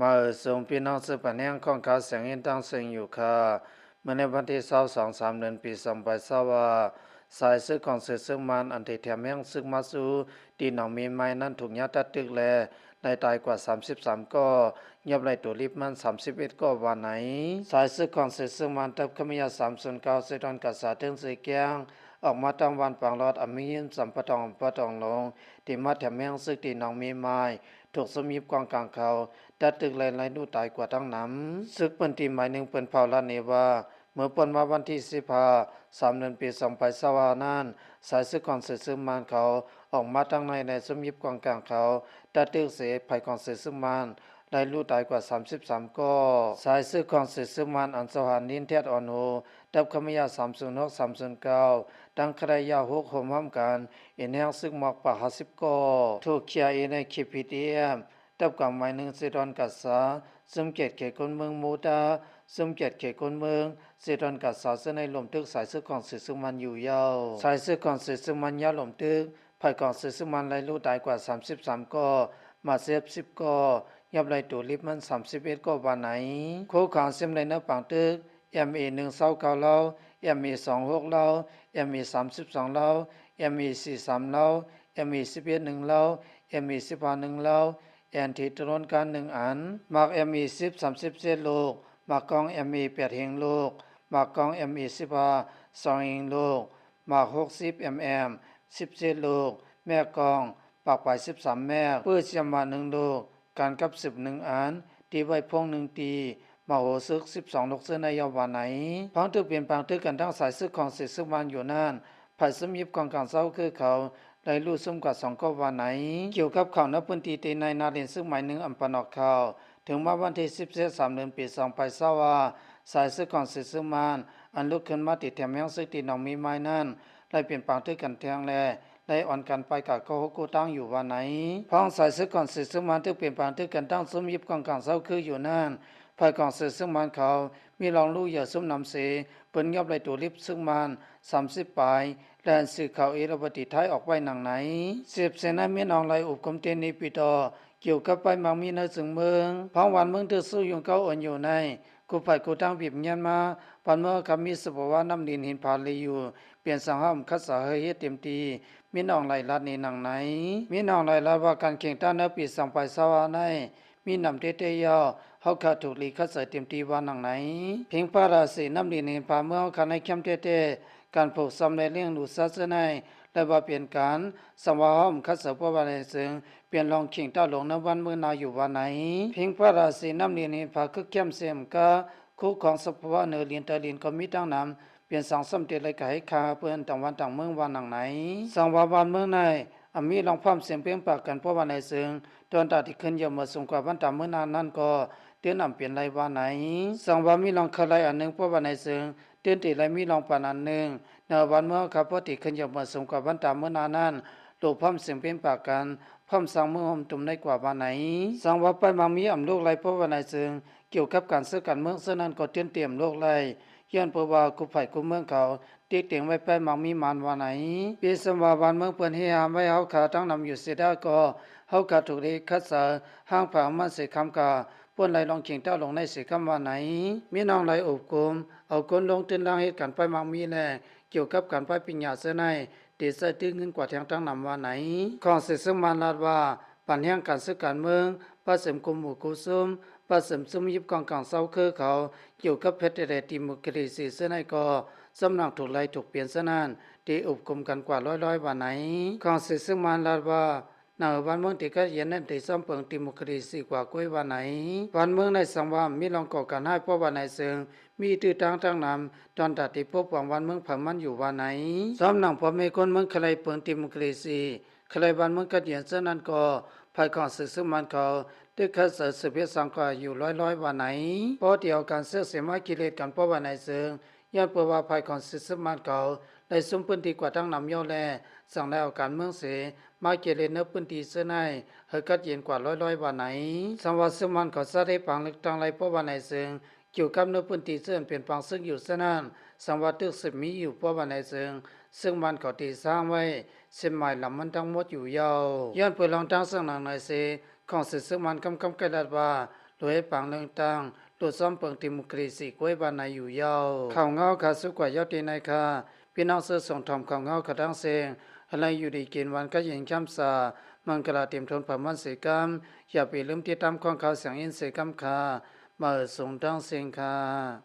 ມາເອີ່ຍ ສູງພີ່ນ້ອງເຊິ່ງປານແຮງຂອງຂ່າວສຽງເຫັນຕ່າງເຊິ່ງຢູ່ຄ່າ. ເມື່ອໃນວັນທີຊາວສອງ ສາມເດືອນ ປີສອງພັນຊາວ ວ່າ ສາຍເສິກຂອງເສືອເຊິ່ງມານ ອັນທີ່ແຖມແຮງເຊິ່ງມາສູ່ ທີ່ໜອງມີໄມ້ນັ້ນ ຖືກຍາຕັດຕຶກ ແລະ ໄດ້ຕາຍກວ່າ ສາມສິບສາມ ກໍ ຍັບໄລ່ໂຕລິບມັນ ສາມສິບເອັດ ກໍວ່າໃນ. ສາຍເສິກຂອງເສືອເຊິ່ງມານ ດັບຄາມະຍາ ສາມສູນເກົ້າ ເຊດອນກາຊາ ເທິງເຊແກ້ງ ອອກມາຕາມບ້ານປາງລອດ ອາມີເຮືອນສຳປະຕອງ ປະຕອງລົງ ທີ່ມາແຖມແຮງເຊິ່ງ ທີ່ໜອງມີໄມ້ ຖືກຊຸມຍິບກອງກາງເຂົາ ຕັດຕຶກ ແລະ ໄລ່ລູກຕາຍກວ່າທັງນຳ. ເຊິ່ງເປັນທີ່ໝາຍໜຶ່ງ ເພິ່ນເຝົ້າລັດນີ້ວ່າ ເມື່ອປ່ນມາວັນທີສິບຫ້າ ສາມເດືອນ ປີສອງພັນຊາວຫ້ານັ້ນ ສາຍເສິກຂອງເສືອເຊິ່ງມານເຂົາ ອອກມາທາງໃນ ແລະ ຊຸມຍິບກອງກາງເຂົາ ຕັດຕຶກເສ ຝ່າຍຂອງເສືອເຊິ່ງມານ ໄລ່ລູກຕາຍກວ່າ ສາມສິບສາມ ກໍ. ສາຍເສິກຂອງເສືອເຊິ່ງມານ ອັນຊາວຫານ ລິນແທດ ອອນໂຮ ດັບຄາມະຍາ ສາມສູນຫົກ ສາມສູນເກົ້າ ຕັ້ງຄະໄລຍາ ຫົກ ໂຮມຮ່ວມກັນ ເອັນແຮງເຊິ່ງມອກປາກ ຫ້າສິບ ກໍ. ຖືກເຄຍເອ ແລະ ເຄ ພີ ທີ ເອັຟ ດັບກາງໝາຍໜຶ່ງ ເຊດອອນກາຊາ ຊຸມກຽດເຂດຄົນເມືອງ ໂມຕາ ຊຸມກຽດເຂດຄົນເມືອງ ເຊດອນກາຊາ ເຊິ່ງໄດ້ລົມຕຶກສາຍເສິກຂອງເສືອເຊິ່ງມານຢູ່ເຍົາ. ສາຍເສິກຂອງເສືອເຊິ່ງມານ ຍາມລົມຕຶກ ຝ່າຍຂອງເສືອເຊິ່ງມານ ໄລ່ລູກຕາຍກວ່າ ສາມສິບສາມ ກໍ ບາດເຈັບ ສິບ ກໍ ຍັບໄລ່ໂຕລິບມັນ ສາມສິບເອັດ ກໍວ່າໃນ. ໂຄງການເຊື່ອມໄດ້ແນວປາງຕຶກ ເອັມເອ ໜຶ່ງ ຊາວເກົ້າ ລາວ, ເອັມເອ ສອງຫົກ ລາວ, ເອັມເອ ສາມສິບສອງ ລາວ, ເອັມເອ ສີ່ສາມ ລາວ, ເອັມເອ ສິບເອັດ ໜຶ່ງ ລາວ, ເອັມເອ ສິບຫ້າ ໜຶ່ງ ລາວ, ແອນທີ ຕະຫຼອນການ ໜຶ່ງ ອັນ, ໝາກ ເອັມເອ ສິບ ສາມສິບເຈັດ ລູກ, ໝາກກ້ອງ ເອັມເອ ແປດ ເຮັງລູກ, ໝາກກ້ອງ ເອັມເອ ສິບຫ້າ ສອງ ເຮັງລູກ, ໝາກ ຫົກສິບ ເອັມເອັມ ສິບເຈັດ ລູກ, ແມັກກ້ອງ ປາກປາຍ ສິບສາມ ແມັກ, ປືນສຽມມາ ໜຶ່ງ ລູກ, ການກັບສືບ ໜຶ່ງ ອັນ, ຕີໄວໂພງ ໜຶ່ງ ຕີ, ໝາກຫົວຊຶກ ສິບສອງ ລູກ ເຊິ່ງໄດ້ເຍົາວ່າໃນ. ພັງຖືກເປັນປາງຕຶກກັນທັງສາຍເສິກຂອງເສືອເຊິ່ງມານຢູ່ນັ້ນ, ຝ່າຍຊຸມຍິບກອງກາງເຊົາຄືເຂົາ ໄດ້ລູກຊຸມກວ່າ ສອງ ກໍວ່າໃນ. ກ່ຽວກັບຂ່າວໃນພື້ນທີ່ ທີ່ນາຍໜ້າເລນຊຶກໝາຍໜຶ່ງ ອຳປະນອກຂ່າວ ເຖິງມາວັນທີສິບເຈັດ ສາມເດືອນ ປີສອງພັນຊາວ ວ່າ ສາຍເສິກຂອງເສືອເຊິ່ງມານ ອັນລຸກຂຶ້ນມາຕິດແຖມແຮງເຊິ່ງ ທີ່ໜອງມີໄມ້ນັ້ນ ໄດ້ເປັນປາງຕຶກກັນແທງ ແລະ ໄດ້ອ່ອນກັນໄປການກໍຫົກກູຕາງຢູ່ວ່າໃນ. ພ້ອມສາຍເສິກຂອງເສືອເຊິ່ງມານ ຖືກເປັນປາງຕຶກກັນທັງຊຸມຍິບກອງກາງເຊົາຄືຢູ່ນັ້ນ, ຝ່າຍຂອງເສືອເຊິ່ງມານເຂົາ ມີລອງລູກເຫຍື່ອຊຸມນຳເສ ເພິ່ນຍອບໄລ່ໂຕລິບເຊິ່ງມານ ສາມສິບ ປາຍ ແລະ ອັນສື່ຂ່າວເອຣາວັດດີໄທ ອອກໄວ້ດັ່ງໃນ. ເສບເສນາມິດອອງໄລ ອົບກົມເຕນິປິຕໍ ກ່ຽວກັບປ້າຍໝາກມີໃນເຊິ່ງເມືອງ ພັງວັນເມືອງຖືກສູ້ຍຸງເກົ້າໂອນຢູ່ໃນ ກູ່ຝ່າຍກູ່ທາງບີບງຽນມາ ບ້ານເມືອງເຮົາຄາມີສະພາວະນ້ຳດິນຫີນຜາເລຢູ່ ເປັນສັງຫາມຄັດສາເຮີເຮັດເຕັມທີ່ ມິດອອງໄລລັດນີ້ດັ່ງໃນ. ມິດອອງໄລລັດວ່າ ການແຂ່ງຕັ້ງໃນປີສອງພັນຊາວຫ້າໃນ ມີນຳເຕະເຕະຍາວ ເຮົາຄາຖືກລີຄັດສາເຕັມທີ່ວ່າດັ່ງໃນ. ເພັງພະລາສີນ້ຳດິນຫີນຜາເມືອງເຮົາຄາໃນແຄມເຕະເຕະ ການຜູກຊຳ ແລະ ລ້ຽງດູສັດເຊິ່ງໃນ ແລະ ວ່າເປັນການ ສັງວາຫ້ອມຄັດສາພວກວ່າໃນເຊິ່ງ ເປັນລອງເຄັ່ງຕາຫຼົງໃນວັນມື້ໜ້າຢູ່ວ່າໃນ. ເພັງພະລາສີນ້ຳດິນຫີນຜາ ຄືແຄມເຊມກາ ຄູຂອງສະພາວະເໜືອດິນໃຕ້ດິນກໍມີຕັ້ງນຳ ເປັນສັງສຳເລັດ ແລະ ກະໃຫ້ຄ່າເພິ່ນຕ່າງວັນຕ່າງເມືອງວ່າໜັງໃນ. ສັງວ່າບ້ານເມືອງໃນ ອຳມີລອງພ້ອມສຽງເປັ່ງປາກກັນພວກວ່າໃນເຊິ່ງ ຕອນຕາທີ່ຂຶ້ນຢາກເໝືອສູງກວ່າບ້ານຕາເມືອງນານັ້ນກໍ ຕື່ນອຳເປັນໄລວ່າໃນ. ສັງວ່າມີລອງຄະໄລອັນໜຶ່ງພວກວ່າໃນເຊິ່ງ ຕື່ນຕີໄລມີລອງປານອັນໜຶ່ງ ເໜືອບ້ານເມືອງຄາ ພວກທີ່ຂຶ້ນຢາກເໝືອສູງກວ່າບ້ານຕາເມືອງນານັ້ນ ໂລກພ້ອມສຽງເປັ່ງປາກກັນ ພ້ອມສ້າງເມືອງໂຮມຕຸມໄດ້ກວ່າວ່າໃນ. ສັງວ່າປ້າຍໝາກມີອຳໂລກໄລພວກວ່າໃນເຊິ່ງ ກ່ຽວກັບການເມືອງການເມືອງເຊິ່ງນັ້ນກໍຕື່ນຕີອຳໂລກໄລ ຍ້ອນເພາະວ່າກູ່ຝ່າຍກູ່ເມືອງເຂົາ ຕິກເຕັງໄວ້ແປດມັກມີມານວ່າໃນ. ເປັນສ່ຳວ່າບ້ານເມືອງເພິ່ນເຮຮາມໄວ້ເຮົາຄາທັງນຳຢູ່ເສດາກໍ ເຮົາຄາຖືກເລຄັດສາ ຫ້າງຜາມັນເສຄຳກາ ປ່ນໄລລອງເຄັ່ງຕາຫຼົງໃນເສຄຳວ່າໃນ. ມີນ້ອງໄລອົບກຸມ ເອົາກົນລົງຕື່ນລາງເຮັດການປ້າຍມັກມີແລ ກ່ຽວກັບການປ້າຍປິນຍາເຊິ່ງໃນ ເຕໃສ່ຕື່ນເງິນກວ່າແທງຕັ້ງນຳວ່າໃນ. ຂອງເສເຊິ່ງມານລາດວ່າ ປັນແຮງການເມືອງການເມືອງ ປະເສີມກຸ່ມໝູ່ກຸ່ມຊຸມ ປະເສີມຊຸມຍິບກອງກາງເຊົາຄືເຂົາ ກ່ຽວກັບເພັດແລະດີໂມຄຣາຊີເຊິ່ງໃນກໍ ສຳນັກຖືກໄລ່ຖືກປ່ຽນເຊິ່ງນັ້ນ ໄດ້ອົບກຸມກັນກວ່າຮ້ອຍໆວ່າໃນ. ຂອງເສເຊິ່ງມານລາດວ່າ ໃນບ້ານເມືອງທີ່ຂັດແຍ່ງນັ້ນໄດ້ຊອມເປິງດີໂມຄຣາຊີກວ່າກ້ວຍວ່າໃນ. ບ້ານເມືອງໃນສັງວ່າມີລອງກໍ່ການຮ້າຍພວກວ່າໃນເຊິ່ງ ມີຕື້ຕາງຕັ້ງນຳ ຕອນຕາທີ່ປົກປ້ອງບ້ານເມືອງໃຜມັນຢູ່ວ່າໃນ. ສຳນັກພໍ່ແມ່ຄົນເມືອງຄະໄລເປິງດີໂມຄຣາຊີ ຄະໄລບ້ານເມືອງຂັດແຍ່ງເຊິ່ງນັ້ນກໍ ຝ່າຍຂອງເສເຊິ່ງມານເຂົາ ໄດ້ຂັດເສີນສືບເຮັດສ້າງກວ່າຢູ່ຮ້ອຍໆວ່າໃນ. ພໍທີ່ເອົາການເຊືອກເສມາກິເລດກັນພວກວ່າໃນເຊິ່ງ ຍ້ອນເພາະວ່າຝ່າຍຂອງເສເຊິ່ງມານເຂົາ ໄດ້ຊຸມພື້ນທີ່ກວ່າຕັ້ງນຳເຍົາແລ ສັງໄດ້ເອົາການເມືອງເສ ມາເກເລເນື້ອພື້ນທີ່ເຊິ່ງໃນ ໃຫ້ຂັດແຍ່ງກວ່າຮ້ອຍໆວ່າໃນ. ສັງວ່າເຊິ່ງມັນເຂົາສະໄດ້ປາງເລິກຕັ້ງໄລພວກວ່າໃນເຊິ່ງ ກ່ຽວກັບເນື້ອພື້ນທີ່ເຊິ່ງເປັນປາງເຊິ່ງຢູ່ເຊິ່ງນັ້ນ ສັງວ່າຕຶກສິບມີຢູ່ພວກວ່າໃນເຊິ່ງ ເຊິ່ງມັນເຂົາຕີສ້າງໄວ້ ເສັ້ນໝາຍລຳມັນທັງໝົດຢູ່ເຍົາ. ຍ້ອນເປີດລອງຕັ້ງເຊິ່ງໜັງໃນເຊ ຂອງເສເຊິ່ງມັນກຳກຳໄກ່ລັດວ່າ ໂດຍໃຫ້ປາງເລື່ອງຕັ້ງ ໂຕຊອມເປິງດີໂມຄຣາຊີ ກວຍບານໃນຢູ່ເຍົາ. ຂ່າວເງົາຂາສຸກກວ່າເຍົາຕີໃນຄ່າ ພີ່ນ້ອງເຊື້ອສົງທອມຂ່າວເງົາຂະທັງເຊັງ ໃຫ້ໄດ້ຢູ່ດີກິນຫວານ ກະເຢັນຄຳສາ ມັງກະລາເຕັມທົນຜາມ່ວນເສກັມ. ຢ່າໄປລືມຕິດຕາມຂອງຂ່າວສຽງອິນເສກັມຄ່າ. ມາເອີສົງທັງເຊັງຄ່າ.